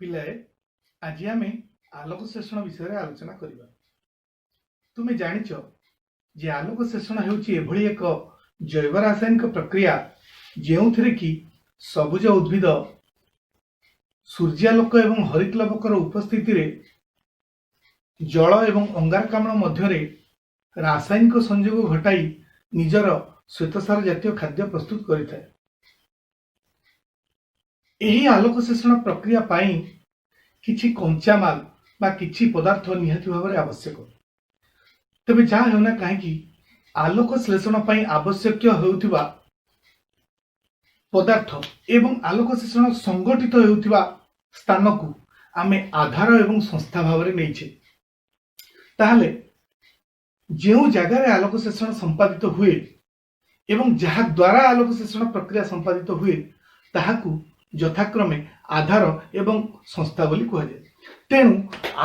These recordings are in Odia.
ପିଲାଏ, ଆଜି ଆମେ ଆଲୋକ ଶ୍ଳେଷଣ ବିଷୟରେ ଆଲୋଚନା କରିବା। ତୁମେ ଜାଣିଛ ଯେ ଆଲୋକ ଶ୍ଳେଷଣ ହେଉଛି ଏଭଳି ଏକ ଜୈବ ରାସାୟନିକ ପ୍ରକ୍ରିୟା, ଯେଉଁଥିରେ କି ସବୁଜ ଉଦ୍ଭିଦ ସୂର୍ଯ୍ୟାଲୋକ ଏବଂ ହରିତ ଲବକର ଉପସ୍ଥିତିରେ ଜଳ ଏବଂ ଅଙ୍ଗାରକାମ୍ଳ ମଧ୍ୟରେ ରାସାୟନିକ ସଂଯୋଗ ଘଟାଇ ନିଜର ଶ୍ୱେତସାର ଜାତୀୟ ଖାଦ୍ୟ ପ୍ରସ୍ତୁତ କରିଥାଏ। ଏହି ଆଲୋକ ଶ୍ଳେଷଣ ପ୍ରକ୍ରିୟା ପାଇଁ କିଛି କଞ୍ଚାମାଲ ବା କିଛି ପଦାର୍ଥ ନିହାତି ଭାବରେ ଆବଶ୍ୟକ। ତେବେ ଯାହା ହେଉନା କାହିଁକି, ଆଲୋକ ଶ୍ଳେଷଣ ପାଇଁ ଆବଶ୍ୟକୀୟ ହେଉଥିବା ପଦାର୍ଥ ଏବଂ ଆଲୋକ ଶ୍ଳେଷଣ ସଂଗଠିତ ହେଉଥିବା ସ୍ଥାନକୁ ଆମେ ଆଧାର ଏବଂ ସଂସ୍ଥା ଭାବରେ ନେଇଛେ। ତାହେଲେ ଯେଉଁ ଜାଗାରେ ଆଲୋକ ଶ୍ଳେଷଣ ସମ୍ପାଦିତ ହୁଏ ଏବଂ ଯାହା ଦ୍ୱାରା ଆଲୋକ ଶ୍ଳେଷଣ ପ୍ରକ୍ରିୟା ସମ୍ପାଦିତ ହୁଏ, ତାହାକୁ ଯଥାକ୍ରମେ ଆଧାର ଏବଂ ସଂସ୍ଥା ବୋଲି କୁହାଯାଏ। ତେଣୁ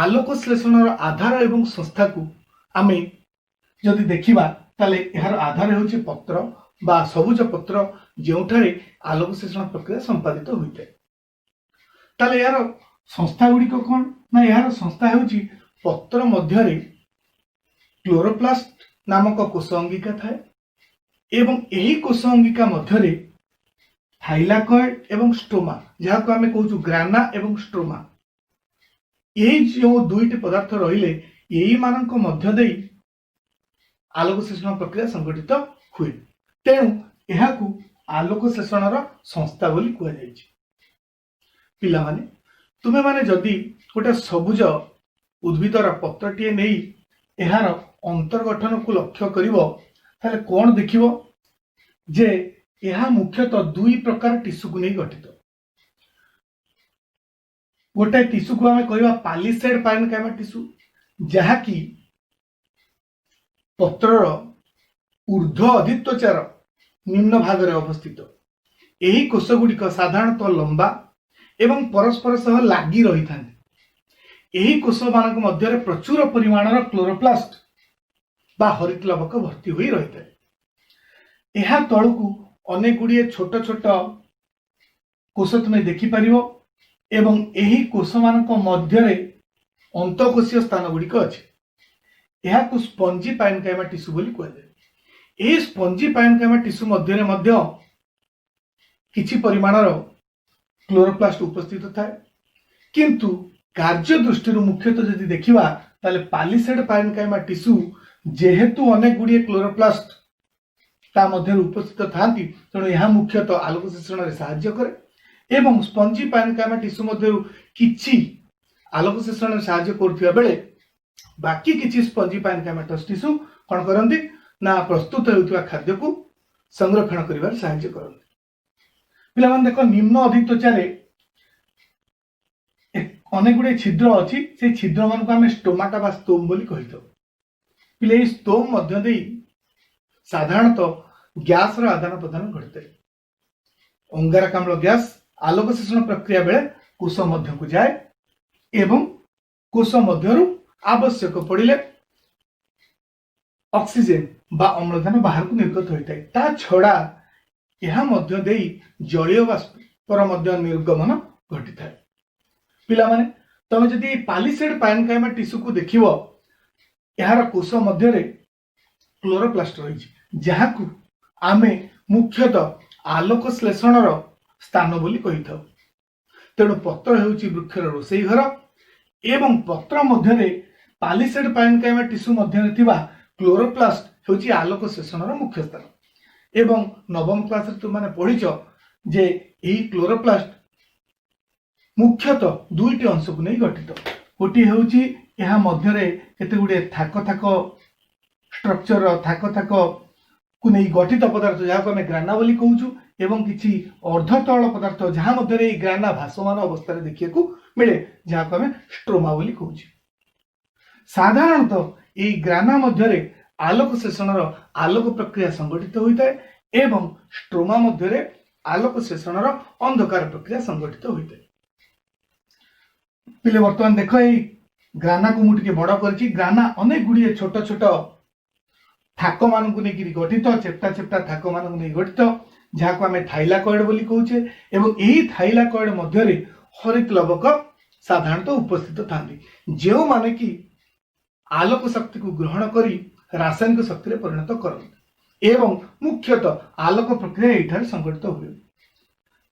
ଆଲୋକ ଶ୍ଳେଷଣର ଆଧାର ଏବଂ ସଂସ୍ଥାକୁ ଆମେ ଯଦି ଦେଖିବା, ତାହେଲେ ଏହାର ଆଧାର ହେଉଛି ପତ୍ର ବା ସବୁଜ ପତ୍ର, ଯେଉଁଠାରେ ଆଲୋକ ଶ୍ଳେଷଣ ପ୍ରକ୍ରିୟା ସମ୍ପାଦିତ ହୋଇଥାଏ। ତାହେଲେ ଏହାର ସଂସ୍ଥା ଗୁଡ଼ିକ କ'ଣ ନା, ଏହାର ସଂସ୍ଥା ହେଉଛି ପତ୍ର ମଧ୍ୟରେ କ୍ଲୋରୋପ୍ଲାଷ୍ଟ ନାମକ କୋଷ ଅଙ୍ଗିକା ଥାଏ ଏବଂ ଏହି କୋଷ ଅଙ୍ଗିକା ମଧ୍ୟରେ ଥାଇଲାକଏଡ୍ ଏବଂ ଷ୍ଟ୍ରୋମା, ଯାହାକୁ ଆମେ କହୁଛୁ ଗ୍ରାନା ଏବଂ ଷ୍ଟ୍ରୋମା, ଏହି ଯେଉଁ ଦୁଇଟି ପଦାର୍ଥ ରହିଲେ, ଏଇମାନଙ୍କ ମଧ୍ୟ ଦେଇ ଆଲୋକ ଶ୍ଳେଷଣ ପ୍ରକ୍ରିୟା ସଂଗଠିତ ହୁଏ। ତେଣୁ ଏହାକୁ ଆଲୋକ ଶ୍ଳେଷଣର ସଂସ୍ଥା ବୋଲି କୁହାଯାଇଛି। ପିଲାମାନେ, ତୁମେମାନେ ଯଦି ଗୋଟେ ସବୁଜ ଉଦ୍ଭିଦର ପତ୍ରଟିଏ ନେଇ ଏହାର ଅନ୍ତର୍ଗଠନକୁ ଲକ୍ଷ୍ୟ କରିବ, ତାହେଲେ କ'ଣ ଦେଖିବ ଯେ ଏହା ମୁଖ୍ୟତଃ ଦୁଇ ପ୍ରକାର ଟିସୁକୁ ନେଇ ଗଠିତ। ଗୋଟାଏ ଟିସୁକୁ ଆମେ କହିବା ପାଲିସେଡ୍ ପାରେନକାଇମା ଟିସୁ, ଯାହାକି ପତ୍ରର ଉର୍ଦ୍ଧ୍ୱ ଅଧିତ୍ୱଚାର ନିମ୍ନ ଭାଗରେ ଅବସ୍ଥିତ। ଏହି କୋଷ ଗୁଡ଼ିକ ସାଧାରଣତଃ ଲମ୍ବା ଏବଂ ପରସ୍ପର ସହ ଲାଗି ରହିଥାନ୍ତି। ଏହି କୋଷମାନଙ୍କ ମଧ୍ୟରେ ପ୍ରଚୁର ପରିମାଣର କ୍ଲୋରୋପ୍ଲାଷ୍ଟ ବା ହରିତ ଲବକ ଭର୍ତ୍ତି ହୋଇ ରହିଥାଏ। ଏହା ତଳକୁ ଅନେକ ଗୁଡ଼ିଏ ଛୋଟ ଛୋଟ କୋଷ ତୁମେ ଦେଖିପାରିବ ଏବଂ ଏହି କୋଷମାନଙ୍କ ମଧ୍ୟରେ ଅନ୍ତଃକୋଷୀୟ ସ୍ଥାନ ଗୁଡ଼ିକ ଅଛି। ଏହାକୁ ସ୍ପଞ୍ଜି ପାରେନକାଇମା ଟିସୁ ବୋଲି କୁହାଯାଏ। ଏହି ସ୍ପଞ୍ଜି ପାରେନକାଇମା ଟିସୁ ମଧ୍ୟରେ ମଧ୍ୟ କିଛି ପରିମାଣର କ୍ଲୋରୋପ୍ଲାଷ୍ଟ ଉପସ୍ଥିତ ଥାଏ। କିନ୍ତୁ କାର୍ଯ୍ୟ ଦୃଷ୍ଟିରୁ ମୁଖ୍ୟତଃ ଯଦି ଦେଖିବା, ତାହେଲେ ପାଲିସେଡ୍ ପାରେନକାଇମା ଟିସୁ ଯେହେତୁ ଅନେକ ଗୁଡ଼ିଏ କ୍ଲୋରୋପ୍ଲାଷ୍ଟ ତା ମଧ୍ୟରେ ଉପସ୍ଥିତ ଥାନ୍ତି, ତେଣୁ ଏହା ମୁଖ୍ୟତଃ ଆଲୋକ ଶ୍ଳେଷଣରେ ସାହାଯ୍ୟ କରେ ଏବଂ ସ୍ପଞ୍ଜି ପାରେନକାଇମା ଟିସୁ ମଧ୍ୟରୁ କିଛି ଆଲୋକ ଶ୍ଳେଷଣରେ ସାହାଯ୍ୟ କରୁଥିବା ବେଳେ ବାକି କିଛି ସ୍ପଞ୍ଜି ପାରେନକାଇମାଟସ୍ ଟିସୁ କ'ଣ କରନ୍ତି ନା, ପ୍ରସ୍ତୁତ ହେଉଥିବା ଖାଦ୍ୟକୁ ସଂରକ୍ଷଣ କରିବାରେ ସାହାଯ୍ୟ କରନ୍ତି। ପିଲାମାନେ, ଦେଖ, ନିମ୍ନ ଅଧିତ୍ୱଚାରେ ଅନେକ ଗୁଡ଼ିଏ ଛିଦ୍ର ଅଛି। ସେଇ ଛିଦ୍ରମାନଙ୍କୁ ଆମେ ଷ୍ଟୋମାଟା ବା ସ୍ତୋମ ବୋଲି କହିଥାଉ। ପିଲେ, ଏହି ସ୍ତୋମ ମଧ୍ୟ ଦେଇ ସାଧାରଣତଃ ଗ୍ୟାସର ଆଦାନ ପ୍ରଦାନ ଘଟିଥାଏ। ଅଙ୍ଗାରକାମ୍ଳ ଗ୍ୟାସ ଆଲୋକ ଶ୍ଳେଷଣ ପ୍ରକ୍ରିୟା ବେଳେ କୋଷ ମଧ୍ୟକୁ ଯାଏ ଏବଂ କୋଷ ମଧ୍ୟରୁ ଆବଶ୍ୟକ ପଡ଼ିଲେ ଅକ୍ସିଜେନ ବା ଅମ୍ଳଜାନ ବାହାରକୁ ନିର୍ଗତ ହୋଇଥାଏ। ତା ଛଡ଼ା ଏହା ମଧ୍ୟ ଦେଇ ଜଳୀୟ ବାଷ୍ପର ମଧ୍ୟ ନିର୍ଗମନ ଘଟିଥାଏ। ପିଲାମାନେ, ତମେ ଯଦି ପାଲିସେଡ୍ ପାରେନକାଇମା ଟିସୁକୁ ଦେଖିବ, ଏହାର କୋଷ ମଧ୍ୟରେ କ୍ଲୋରୋପ୍ଲାଷ୍ଟ ରହିଛି, ଯାହାକୁ ଆମେ ମୁଖ୍ୟତଃ ଆଲୋକ ଶ୍ଳେଷଣର ସ୍ଥାନ ବୋଲି କହିଥାଉ। ତେଣୁ ପତ୍ର ହେଉଛି ବୃକ୍ଷର ରୋଷେଇ ଘର ଏବଂ ପତ୍ର ମଧ୍ୟରେ ପାଲିସେଡ୍ ପାରେନକାଇମା ଟିସୁ ମଧ୍ୟରେ ଥିବା କ୍ଲୋରୋପ୍ଲାଷ୍ଟ ହେଉଛି ଆଲୋକ ଶ୍ଳେଷଣର ମୁଖ୍ୟ ସ୍ଥାନ। ଏବଂ ନବମ କ୍ଲାସରେ ତୁମମାନେ ପଢିଛ ଯେ ଏହି କ୍ଲୋରୋପ୍ଲାଷ୍ଟ ମୁଖ୍ୟତଃ ଦୁଇଟି ଅଂଶକୁ ନେଇ ଗଠିତ। ଗୋଟିଏ ହେଉଛି ଏହା ମଧ୍ୟରେ କେତେ ଗୁଡ଼ିଏ ଥାକ ଥାକ ଷ୍ଟ୍ରକ୍ଚର, ଥାକ ଥାକକୁ ନେଇ ଗଠିତ ପଦାର୍ଥ, ଯାହାକୁ ଆମେ ଗ୍ରାନା ବୋଲି କହୁଛୁ ଏବଂ କିଛି ଅର୍ଦ୍ଧତରଳ ପଦାର୍ଥ, ଯାହା ମଧ୍ୟରେ ଏହି ଗ୍ରାନା ଭାସମାନ ଅବସ୍ଥାରେ ଦେଖିବାକୁ ମିଳେ, ଯାହାକୁ ଆମେ ଷ୍ଟ୍ରୋମା ବୋଲି କହୁଛୁ। ସାଧାରଣତଃ ଏହି ଗ୍ରାନା ମଧ୍ୟରେ ଆଲୋକ ଶ୍ଳେଷଣର ଆଲୋକ ପ୍ରକ୍ରିୟା ସଂଗଠିତ ହୋଇଥାଏ ଏବଂ ଷ୍ଟ୍ରୋମା ମଧ୍ୟରେ ଆଲୋକ ଶ୍ଳେଷଣର ଅନ୍ଧକାର ପ୍ରକ୍ରିୟା ସଂଗଠିତ ହୋଇଥାଏ। ପିଲେ, ବର୍ତ୍ତମାନ ଦେଖ, ଏଇ ଗ୍ରାନାକୁ ମୁଁ ଟିକେ ବଡ କରିଛି। ଗ୍ରାନା ଅନେକ ଗୁଡ଼ିଏ ଛୋଟ ଛୋଟ ଥାକ ମାନଙ୍କୁ ନେଇକିରି ଗଠିତ, ଚେପ୍ଟା ଚେପ୍ଟା ଥାକ ମାନଙ୍କୁ ନେଇ ଗଠିତ, ଯାହାକୁ ଆମେ ଥାଇଲାକଏଡ୍ ବୋଲି କହୁଛେ ଏବଂ ଏହି ଥାଇଲାକଏଡ୍ ମଧ୍ୟରେ ହରିତ ଲବକ ସାଧାରଣତଃ ଉପସ୍ଥିତ ଥାନ୍ତି, ଯେଉଁମାନେ କି ଆଲୋକ ଶକ୍ତିକୁ ଗ୍ରହଣ କରି ରାସାୟନିକ ଶକ୍ତିରେ ପରିଣତ କରନ୍ତି ଏବଂ ମୁଖ୍ୟତଃ ଆଲୋକ ପ୍ରକ୍ରିୟା ଏଇଠାରେ ସଂଗଠିତ ହୁଏ।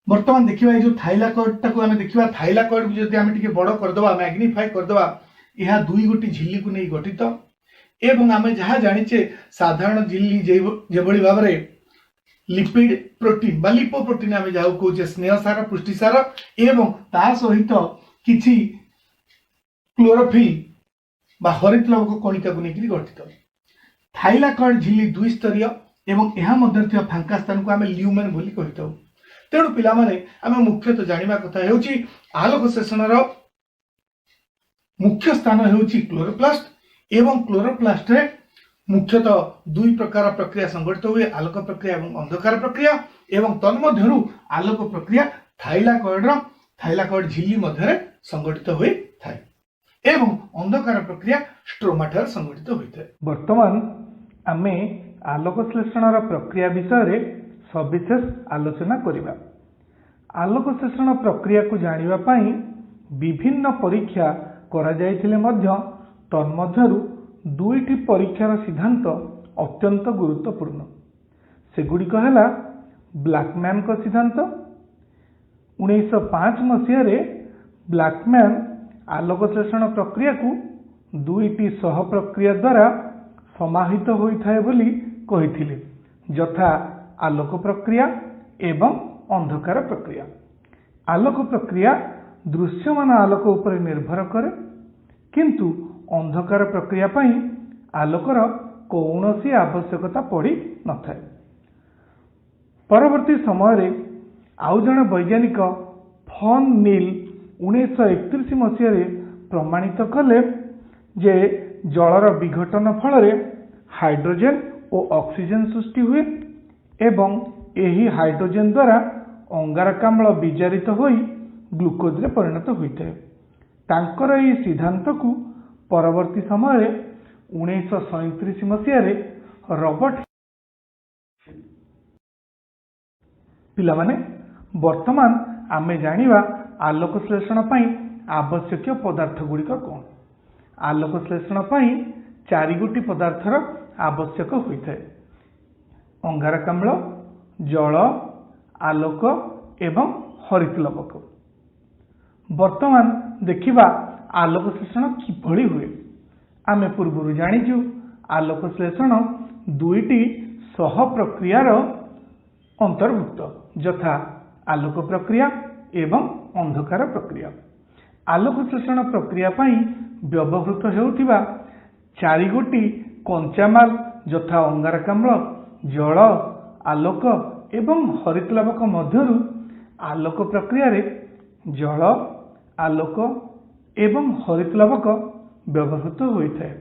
ବର୍ତ୍ତମାନ ଦେଖିବା, ଏଇ ଯୋଉ ଥାଇଲାକଏଡଟାକୁ ଆମେ ଦେଖିବା। ଥାଇଲାକଏଡକୁ ଯଦି ଆମେ ଟିକେ ବଡ଼ କରିଦେବା, ମ୍ୟାଗ୍ନିଫାଇ କରିଦେବା, ଏହା ଦୁଇ ଗୋଟି ଝିଲ୍ଲିକୁ ନେଇ ଗଠିତ ଏବଂ ଆମେ ଯାହା ଜାଣିଛେ, ସାଧାରଣ ଝିଲ୍ଲି ଯେଭଳି ଭାବରେ ଲିପିଡ ପ୍ରୋଟିନ ବା ଲିପୋପ୍ରୋଟିନ ଆମେ ଯାହାକୁ କହୁଛେ, ସ୍ନେହ ସାର, ପୁଷ୍ଟିସାର ଏବଂ ତା ସହିତ କିଛି କ୍ଲୋରୋଫିଲ୍ ବା ହରିତଲବକ କଣିକାକୁ ନେଇକରି ଗଠିତ। ଥାଇଲାକଏଡ ଝିଲ୍ଲି ଦୁଇ ସ୍ତରୀୟ ଏବଂ ଏହା ମଧ୍ୟରେ ଥିବା ଫାଙ୍କା ସ୍ଥାନକୁ ଆମେ ଲ୍ୟୁମେନ୍ ବୋଲି କହିଥାଉ। ତେଣୁ ପିଲାମାନେ, ଆମେ ମୁଖ୍ୟତଃ ଜାଣିବା କଥା ହେଉଛି, ଆଲୋକ ଶୋଷଣର ମୁଖ୍ୟ ସ୍ଥାନ ହେଉଛି କ୍ଲୋରୋପ୍ଲାଷ୍ଟ ଏବଂ କ୍ଲୋରୋପ୍ଲାଷ୍ଟରେ ମୁଖ୍ୟତଃ ଦୁଇ ପ୍ରକାର ପ୍ରକ୍ରିୟା ସଂଗଠିତ ହୁଏ, ଆଲୋକ ପ୍ରକ୍ରିୟା ଏବଂ ଅନ୍ଧକାର ପ୍ରକ୍ରିୟା ଏବଂ ତନ୍ମଧ୍ୟରୁ ଆଲୋକ ପ୍ରକ୍ରିୟା ଥାଇଲାକଏଡର ଥାଇଲାକଏଡ ଝିଲ୍ଲି ମଧ୍ୟରେ ସଂଗଠିତ ହୋଇଥାଏ ଏବଂ ଅନ୍ଧକାର ପ୍ରକ୍ରିୟା ଷ୍ଟ୍ରୋମାଠାରେ ସଂଗଠିତ ହୋଇଥାଏ। ବର୍ତ୍ତମାନ ଆମେ ଆଲୋକ ଶ୍ଳେଷଣର ପ୍ରକ୍ରିୟା ବିଷୟରେ ସବିଶେଷ ଆଲୋଚନା କରିବା। ଆଲୋକ ଶ୍ଳେଷଣ ପ୍ରକ୍ରିୟାକୁ ଜାଣିବା ପାଇଁ ବିଭିନ୍ନ ପରୀକ୍ଷା କରାଯାଇଥିଲେ ମଧ୍ୟ ତନ୍ମଧ୍ୟରୁ ଦୁଇଟି ପରୀକ୍ଷାର ସିଦ୍ଧାନ୍ତ ଅତ୍ୟନ୍ତ ଗୁରୁତ୍ୱପୂର୍ଣ୍ଣ। ସେଗୁଡ଼ିକ ହେଲା ବ୍ଲାକମ୍ୟାନଙ୍କ ସିଦ୍ଧାନ୍ତ। 1905 ମସିହାରେ ବ୍ଲାକମ୍ୟାନ ଆଲୋକ ଶ୍ଳେଷଣ ପ୍ରକ୍ରିୟାକୁ ଦୁଇଟି ସହ ପ୍ରକ୍ରିୟା ଦ୍ୱାରା ସମାହିତ ହୋଇଥାଏ ବୋଲି କହିଥିଲେ, ଯଥା ଆଲୋକ ପ୍ରକ୍ରିୟା ଏବଂ ଅନ୍ଧକାର ପ୍ରକ୍ରିୟା। ଆଲୋକ ପ୍ରକ୍ରିୟା ଦୃଶ୍ୟମାନ ଆଲୋକ ଉପରେ ନିର୍ଭର କରେ, କିନ୍ତୁ ଅନ୍ଧକାର ପ୍ରକ୍ରିୟା ପାଇଁ ଆଲୋକର କୌଣସି ଆବଶ୍ୟକତା ପଡ଼ିନଥାଏ। ପରବର୍ତ୍ତୀ ସମୟରେ ଆଉ ଜଣେ ବୈଜ୍ଞାନିକ ଫନ୍ ନିଲ୍ 1931 ମସିହାରେ ପ୍ରମାଣିତ କଲେ ଯେ ଜଳର ବିଘଟନ ଫଳରେ ହାଇଡ୍ରୋଜେନ୍ ଓ ଅକ୍ସିଜେନ୍ ସୃଷ୍ଟି ହୁଏ ଏବଂ ଏହି ହାଇଡ୍ରୋଜେନ୍ ଦ୍ୱାରା ଅଙ୍ଗାରକାମ୍ଳ ବିଜାରିତ ହୋଇ ଗ୍ଲୁକୋଜରେ ପରିଣତ ହୋଇଥାଏ। ତାଙ୍କର ଏହି ସିଦ୍ଧାନ୍ତକୁ ପରବର୍ତ୍ତୀ ସମୟରେ 1937 ମସିହାରେ ରବର୍ଟ। ପିଲାମାନେ, ବର୍ତ୍ତମାନ ଆମେ ଜାଣିବା ଆଲୋକ ଶ୍ଳେଷଣ ପାଇଁ ଆବଶ୍ୟକୀୟ ପଦାର୍ଥ ଗୁଡ଼ିକ କ'ଣ। ଆଲୋକ ଶ୍ଳେଷଣ ପାଇଁ ଚାରିଗୋଟି ପଦାର୍ଥର ଆବଶ୍ୟକ ହୋଇଥାଏ: ଅଙ୍ଗାରକାମ୍ଳ, ଜଳ, ଆଲୋକ ଏବଂ ହରିତଲବକ। ବର୍ତ୍ତମାନ ଦେଖିବା ଆଲୋକ ଶ୍ଳେଷଣ କିଭଳି ହୁଏ। ଆମେ ପୂର୍ବରୁ ଜାଣିଛୁ, ଆଲୋକ ଶ୍ଳେଷଣ ଦୁଇଟି ସହ ପ୍ରକ୍ରିୟାର ଅନ୍ତର୍ଭୁକ୍ତ, ଯଥା ଆଲୋକ ପ୍ରକ୍ରିୟା ଏବଂ ଅନ୍ଧକାର ପ୍ରକ୍ରିୟା। ଆଲୋକ ଶ୍ଳେଷଣ ପ୍ରକ୍ରିୟା ପାଇଁ ବ୍ୟବହୃତ ହେଉଥିବା ଚାରିଗୋଟି କଞ୍ଚାମାଲ, ଯଥା ଅଙ୍ଗାରକାମ୍ଳ, ଜଳ, ଆଲୋକ ଏବଂ ହରିତଲବକ ମଧ୍ୟରୁ ଆଲୋକ ପ୍ରକ୍ରିୟାରେ ଜଳ, ଆଲୋକ ଏବଂ ହରିତଲବକ ବ୍ୟବହୃତ ହୋଇଥାଏ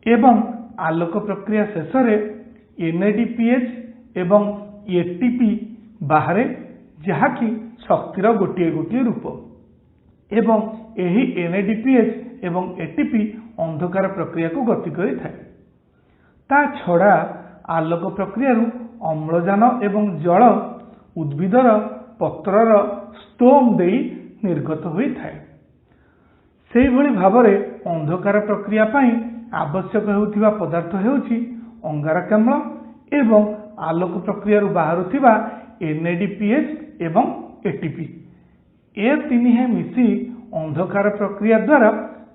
ଏବଂ ଆଲୋକ ପ୍ରକ୍ରିୟା ଶେଷରେ NADPH ଏବଂ ATP ବାହାରେ, ଯାହାକି ଶକ୍ତିର ଗୋଟିଏ ଗୋଟିଏ ରୂପ ଏବଂ ଏହି NADPH ଏବଂ ATP ଅନ୍ଧକାର ପ୍ରକ୍ରିୟାକୁ ଗତି କରିଥାଏ। ତା ଛଡ଼ା ଆଲୋକ ପ୍ରକ୍ରିୟାରୁ ଅମ୍ଳଜାନ ଏବଂ ଜଳ ଉଦ୍ଭିଦର ପତ୍ରର ସ୍ତୋମ ଦେଇ ନିର୍ଗତ ହୋଇଥାଏ। ସେହିଭଳି ଭାବରେ ଅନ୍ଧକାର ପ୍ରକ୍ରିୟା ପାଇଁ ଆବଶ୍ୟକ ହେଉଥିବା ପଦାର୍ଥ ହେଉଛି ଅଙ୍ଗାରକାମ୍ଳ ଏବଂ ଆଲୋକ ପ୍ରକ୍ରିୟାରୁ ବାହାରୁଥିବା NADPH ଏବଂ ATP। ଏ ତିନିହେଁ ମିଶି ଅନ୍ଧକାର ପ୍ରକ୍ରିୟା ଦ୍ୱାରା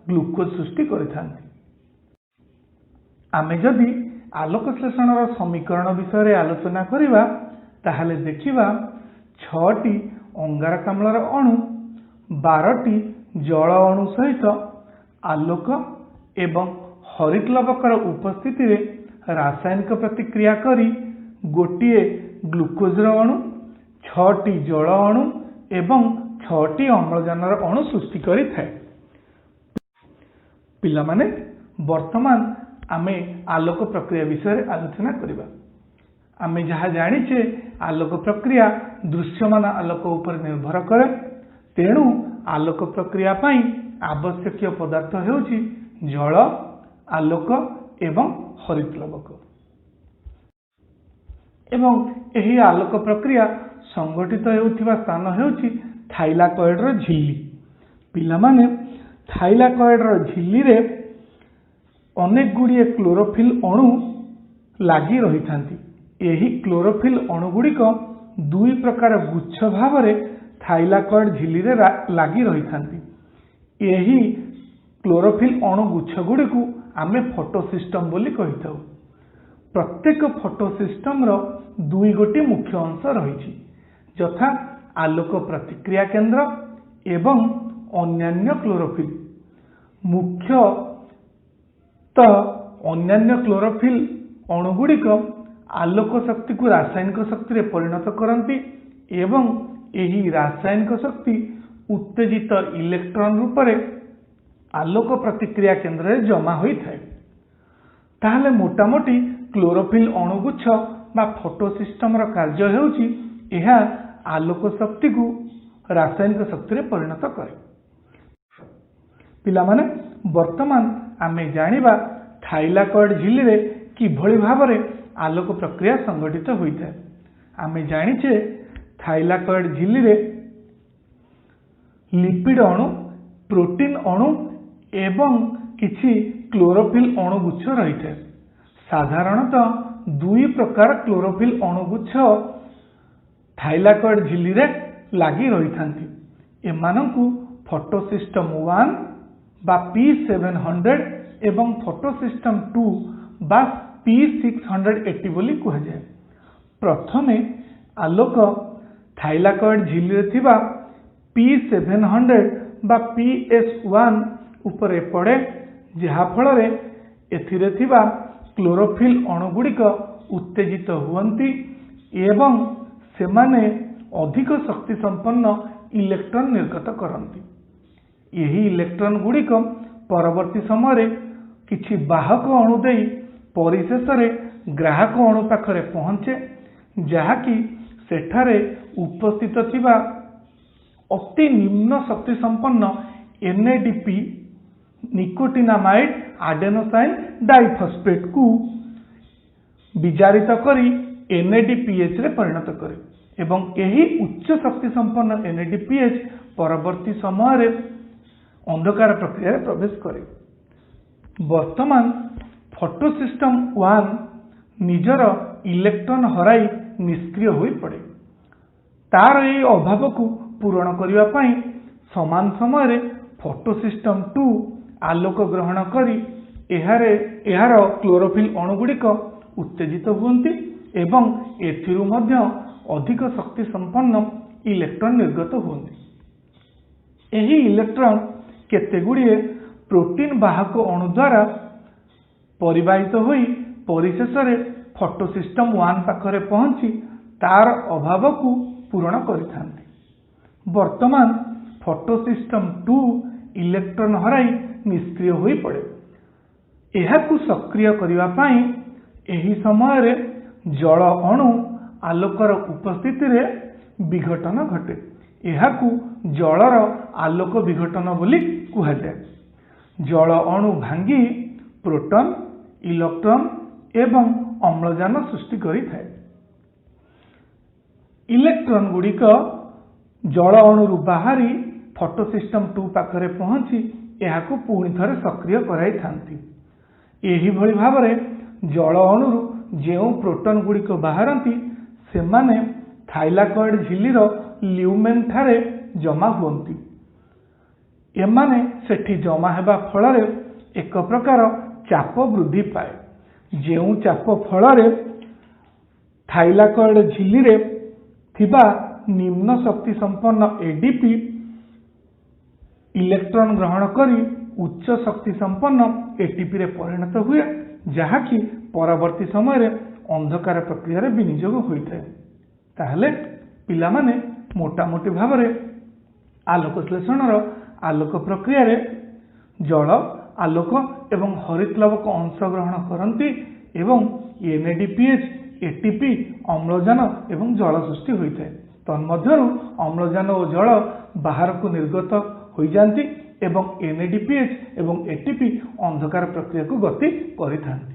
ଗ୍ଲୁକୋଜ ସୃଷ୍ଟି କରିଥାନ୍ତି। ଆମେ ଯଦି ଆଲୋକ ଶ୍ଳେଷଣର ସମୀକରଣ ବିଷୟରେ ଆଲୋଚନା କରିବା, ତାହେଲେ ଦେଖିବା ଛଅଟି ଅଙ୍ଗାରକାମ୍ଳର ଅଣୁ 12ଟି ଜଳ ଅଣୁ ସହିତ ଆଲୋକ ଏବଂ ହରିତଲବକର ଉପସ୍ଥିତିରେ ରାସାୟନିକ ପ୍ରତିକ୍ରିୟା କରି ଗୋଟିଏ ଗ୍ଲୁକୋଜର ଅଣୁ, ଛଅଟି ଜଳ ଅଣୁ ଏବଂ ଛଅଟି ଅମ୍ଳଜାନର ଅଣୁ ସୃଷ୍ଟି କରିଥାଏ। ପିଲାମାନେ, ବର୍ତ୍ତମାନ ଆମେ ଆଲୋକ ପ୍ରକ୍ରିୟା ବିଷୟରେ ଆଲୋଚନା କରିବା। ଆମେ ଯାହା ଜାଣିଛେ, ଆଲୋକ ପ୍ରକ୍ରିୟା ଦୃଶ୍ୟମାନ ଆଲୋକ ଉପରେ ନିର୍ଭର କରେ। ତେଣୁ ଆଲୋକ ପ୍ରକ୍ରିୟା ପାଇଁ ଆବଶ୍ୟକୀୟ ପଦାର୍ଥ ହେଉଛି ଜଳ, ଆଲୋକ ଏବଂ ହରିତଲବକ ଏବଂ ଏହି ଆଲୋକ ପ୍ରକ୍ରିୟା ସଂଗଠିତ ହେଉଥିବା ସ୍ଥାନ ହେଉଛି ଥାଇଲାକଏଡର ଝିଲ୍ଲି। ପିଲାମାନେ, ଥାଇଲାକଏଡର ଝିଲ୍ଲିରେ ଅନେକ ଗୁଡ଼ିଏ କ୍ଲୋରୋଫିଲ୍ ଅଣୁ ଲାଗି ରହିଥାନ୍ତି। ଏହି କ୍ଲୋରୋଫିଲ୍ ଅଣୁଗୁଡ଼ିକ ଦୁଇ ପ୍ରକାର ଗୁଚ୍ଛ ଭାବରେ ଥାଇଲାକଏଡ ଝିଲ୍ଲିରେ ଲାଗି ରହିଥାନ୍ତି। ଏହି କ୍ଲୋରୋଫିଲ୍ ଅଣୁ ଗୁଚ୍ଛ ଗୁଡ଼ିକୁ ଆମେ ଫଟୋସିଷ୍ଟମ ବୋଲି କହିଥାଉ। ପ୍ରତ୍ୟେକ ଫଟୋସିଷ୍ଟମର ଦୁଇ ଗୋଟି ମୁଖ୍ୟ ଅଂଶ ରହିଛି, ଯଥା ଆଲୋକ ପ୍ରତିକ୍ରିୟା କେନ୍ଦ୍ର ଏବଂ ଅନ୍ୟାନ୍ୟ କ୍ଲୋରୋଫିଲ୍। ମୁଖ୍ୟତଃ ଅନ୍ୟାନ୍ୟ କ୍ଲୋରୋଫିଲ୍ ଅଣୁଗୁଡ଼ିକ ଆଲୋକ ଶକ୍ତିକୁ ରାସାୟନିକ ଶକ୍ତିରେ ପରିଣତ କରନ୍ତି ଏବଂ ଏହି ରାସାୟନିକ ଶକ୍ତି ଉତ୍ତେଜିତ ଇଲେକ୍ଟ୍ରନ ରୂପରେ ଆଲୋକ ପ୍ରତିକ୍ରିୟା କେନ୍ଦ୍ରରେ ଜମା ହୋଇଥାଏ। ତାହେଲେ ମୋଟାମୋଟି କ୍ଲୋରୋଫିଲ୍ ଅଣୁଗୁଚ୍ଛ ବା ଫଟୋସିଷ୍ଟମର କାର୍ଯ୍ୟ ହେଉଛି, ଏହା ଆଲୋକ ଶକ୍ତିକୁ ରାସାୟନିକ ଶକ୍ତିରେ ପରିଣତ କରେ। ପିଲାମାନେ, ବର୍ତ୍ତମାନ ଆମେ ଜାଣିବା ଥାଇଲାକଏଡ ଝିଲ୍ଲିରେ କିଭଳି ଭାବରେ ଆଲୋକ ପ୍ରକ୍ରିୟା ସଂଗଠିତ ହୋଇଥାଏ। ଆମେ ଜାଣିଛେ, ଥାଇଲାକଏଡ ଝିଲ୍ଲିରେ ଲିପିଡ ଅଣୁ, ପ୍ରୋଟିନ୍ ଅଣୁ ଏବଂ କିଛି କ୍ଲୋରୋଫିଲ୍ ଅଣୁଗୁଚ୍ଛ ରହିଥାଏ। ସାଧାରଣତଃ ଦୁଇ ପ୍ରକାର କ୍ଲୋରୋଫିଲ୍ ଅଣୁଗୁଚ୍ଛ ଥାଇଲାକଏଡ ଝିଲ୍ଲିରେ ଲାଗି ରହିଥାନ୍ତି। ଏମାନଙ୍କୁ ଫଟୋସିଷ୍ଟମ 1 ବା P700 ଏବଂ ଫଟୋସିଷ୍ଟମ 2 ବା P680 ବୋଲି କୁହାଯାଏ। ପ୍ରଥମେ ଆଲୋକ ଥାଇଲାକଏଡ ଝିଲ୍ଲିରେ ଥିବା P700 ବା PS1 ଉପରେ ପଡ଼େ, ଯାହାଫଳରେ ଏଥିରେ ଥିବା କ୍ଲୋରୋଫିଲ୍ ଅଣୁଗୁଡ଼ିକ ଉତ୍ତେଜିତ ହୁଅନ୍ତି ଏବଂ ସେମାନେ ଅଧିକ ଶକ୍ତି ସମ୍ପନ୍ନ ଇଲେକ୍ଟ୍ରନ୍ ନିର୍ଗତ କରନ୍ତି। ଏହି ଇଲେକ୍ଟ୍ରନ୍ ଗୁଡ଼ିକ ପରବର୍ତ୍ତୀ ସମୟରେ କିଛି ବାହକ ଅଣୁ ଦେଇ ପରିଶେଷରେ ଗ୍ରାହକ ଅଣୁ ପାଖରେ ପହଞ୍ଚେ, ଯାହାକି ସେଠାରେ ଉପସ୍ଥିତ ଥିବା ଅତି ନିମ୍ନ ଶକ୍ତି ସମ୍ପନ୍ନ ଏନ୍ଏଡିପି, ନିକୋଟିନାମାଇଡ୍ ଆଡେନୋସାଇନ୍ ଡାଇଫସ୍ଫେଟ୍କୁ ବିଜାରିତ କରି ଏନ୍ଏଡିପିଏଚ୍ ରେ ପରିଣତ କରେ ଏବଂ ଏହି ଉଚ୍ଚ ଶକ୍ତି ସମ୍ପନ୍ନ ଏନ୍ଏଡିପିଏଚ୍ ପରବର୍ତ୍ତୀ ସମୟରେ ଅନ୍ଧକାର ପ୍ରକ୍ରିୟାରେ ପ୍ରବେଶ କରେ। ବର୍ତ୍ତମାନ ଫଟୋସିଷ୍ଟମ 1 ନିଜର ଇଲେକ୍ଟ୍ରନ୍ ହରାଇ ନିଷ୍କ୍ରିୟ ହୋଇପଡ଼େ। ତାର ଏହି ଅଭାବକୁ ପୂରଣ କରିବା ପାଇଁ ସମାନ ସମୟରେ ଫଟୋସିଷ୍ଟମ 2 ଆଲୋକ ଗ୍ରହଣ କରି ଏହାର କ୍ଲୋରୋଫିଲ୍ ଅଣୁଗୁଡ଼ିକ ଉତ୍ତେଜିତ ହୁଅନ୍ତି ଏବଂ ଏଥିରୁ ମଧ୍ୟ ଅଧିକ ଶକ୍ତି ସମ୍ପନ୍ନ ଇଲେକ୍ଟ୍ରନ୍ ନିର୍ଗତ ହୁଅନ୍ତି। ଏହି ଇଲେକ୍ଟ୍ରନ୍ କେତେଗୁଡ଼ିଏ ପ୍ରୋଟିନ୍ ବାହକ ଅଣୁ ଦ୍ୱାରା ପରିବାହିତ ହୋଇ ପରିଶେଷରେ ଫଟୋସିଷ୍ଟମ 1 ପାଖରେ ପହଞ୍ଚି ତାର ଅଭାବକୁ ପୂରଣ କରିଥାନ୍ତି। ବର୍ତ୍ତମାନ ଫଟୋସିଷ୍ଟମ 2 ଇଲେକ୍ଟ୍ରନ୍ ହରାଇ ନିଷ୍କ୍ରିୟ ହୋଇପଡ଼େ। ଏହାକୁ ସକ୍ରିୟ କରିବା ପାଇଁ ଏହି ସମୟରେ ଜଳ ଅଣୁ ଆଲୋକର ଉପସ୍ଥିତିରେ ବିଘଟନ ଘଟେ। ଏହାକୁ ଜଳର ଆଲୋକ ବିଘଟନ ବୋଲି କୁହାଯାଏ। ଜଳ ଅଣୁ ଭାଙ୍ଗି ପ୍ରୋଟନ୍, ଇଲେକ୍ଟ୍ରନ୍ ଏବଂ ଅମ୍ଳଜାନ ସୃଷ୍ଟି କରିଥାଏ। ଇଲେକ୍ଟ୍ରନ୍ ଗୁଡ଼ିକ ଜଳ ଅଣୁରୁ ବାହାରି ଫଟୋସିଷ୍ଟମ 2 ପାଖରେ ପହଞ୍ଚି ଏହାକୁ ପୁଣି ଥରେ ସକ୍ରିୟ କରାଇଥାନ୍ତି। ଏହିଭଳି ଭାବରେ ଜଳ ଅଣୁରୁ ଯେଉଁ ପ୍ରୋଟନ୍ ଗୁଡ଼ିକ ବାହାରନ୍ତି, ସେମାନେ ଥାଇଲାକଏଡ ଝିଲ୍ଲିର ଲ୍ୟୁମେନ୍ ଠାରେ ଜମା ହୁଅନ୍ତି। ଏମାନେ ସେଠି ଜମା ହେବା ଫଳରେ ଏକ ପ୍ରକାର ଚାପ ବୃଦ୍ଧି ପାଏ, ଯେଉଁ ଚାପ ଫଳରେ ଥାଇଲାକଏଡ ଝିଲ୍ଲିରେ ଥିବା ନିମ୍ନ ଶକ୍ତି ସମ୍ପନ୍ନ ଏଡିପି ଇଲେକ୍ଟ୍ରନ୍ ଗ୍ରହଣ କରି ଉଚ୍ଚ ଶକ୍ତି ସମ୍ପନ୍ନ ଏଟିପିରେ ପରିଣତ ହୁଏ, ଯାହାକି ପରବର୍ତ୍ତୀ ସମୟରେ ଅନ୍ଧକାର ପ୍ରକ୍ରିୟାରେ ବିନିଯୋଗ ହୋଇଥାଏ। ତାହେଲେ ପିଲାମାନେ, ମୋଟାମୋଟି ଭାବରେ ଆଲୋକ ଶ୍ଳେଷଣର ଆଲୋକ ପ୍ରକ୍ରିୟାରେ ଜଳ, ଆଲୋକ ଏବଂ ହରିତଲବକ ଅଂଶଗ୍ରହଣ କରନ୍ତି ଏବଂ ଏନ୍ଏଡିପିଏଚ୍, ଏଟିପି, ଅମ୍ଳଜାନ ଏବଂ ଜଳ ସୃଷ୍ଟି ହୋଇଥାଏ। ତନ୍ମଧ୍ୟରୁ ଅମ୍ଳଜାନ ଓ ଜଳ ବାହାରକୁ ନିର୍ଗତ ହୋଇଯାନ୍ତି ଏବଂ ଏନ୍ଏଡିପିଏଚ୍ ଏବଂ ଏଟିପି ଅନ୍ଧକାର ପ୍ରକ୍ରିୟାକୁ ଗତି କରିଥାନ୍ତି।